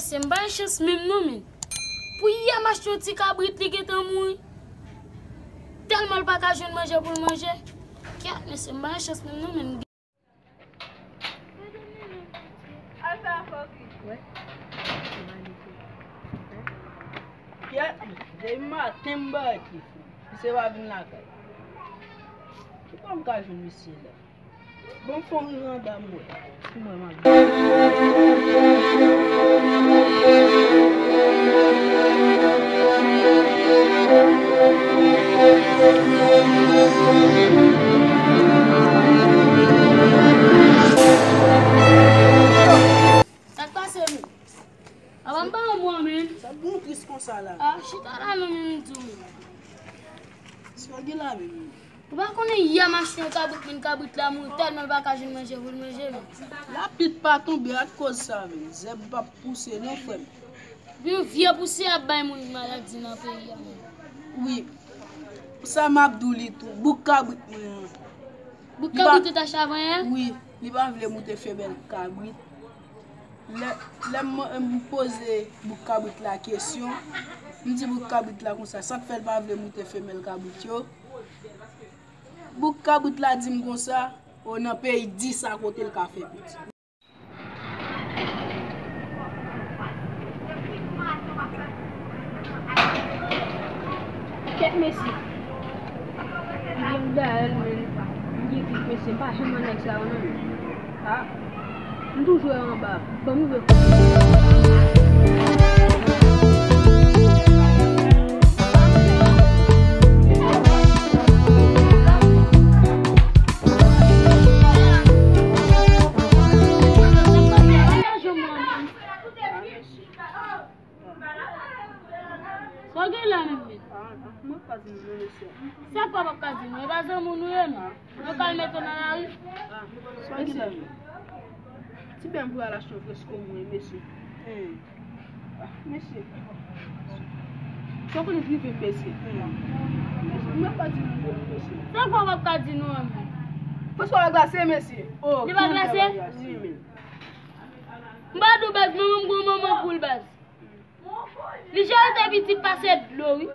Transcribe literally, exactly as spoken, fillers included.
Se m pa gen chans menm non, men. Pou yè m achte yon ti kabrit, li gentan mouri. Tèlman l pa ka jwenn manje pou l manje. Kèt, mesye, m pa gen chans menm non, men. Al fè afè w, Kris. Kèt, depi maten m baraki, frè. Misye pa vin lakay. Ki bò m ka jwenn misye la? Bon, fò m rive anba m wè. Si mwen m ap Sa k pase menm? Apa m pa wè mwen menm? Sa k bon tris konsa la? Ah, chita la non, menm m di w menm. Sa w gen la menm? Ou pa konnen yè m achte yon kabrit, men kabrit la mouri tèlman l pa ka jwenn manje pou l manje, men. Lapli pa tonbe ak koz sa, men. Zèb p ap pouse non, frè m. Yon vye pousyè ap bay moun maladi nan peyi a, men. Wi. Sa m ap di w li tou. Bouk kabrit mwen an. Bouk kabrit ou t achte avanyè? Wi. Li pa vle moute femèl kabrit. Lè, lè m, m poze bouk kabrit la kesyon, m di bouk kabrit la konsa, sa k fè l pa vle moute femèl kabrit yo? Bouk kabrit la di m konsa, o, nan peyi di sa kote l ka fè pitit. Kèt mesye. Li gen dayè l, men m gen krik mesye, m pa janm wè nèg sa yo non. Ah. M toujou wè anba. Ban m ouvè. Sa w gen la menm, men? Ah, mwen pa di nou non, mesye. Sa pa w ap ka di nou? E pa zanmi w nou ye, non? Nou ka al mete w nan lari? Ah, sa w gen la menm? Ti bèm pou al achte yon fresko mwen, mesye. Hmm. Ah, mesye. Sa w konnen k rive m, mesye? Hmm. Mesye, mwen pa di nou non, mesye. Sa pa w ap ka di nou an, men? Fresko a glase, mesye. Oh, li pa glase? Wi, men. M pa di w baz, manman m gon manman poul baz. Li jere te pitit pase dlo, wi.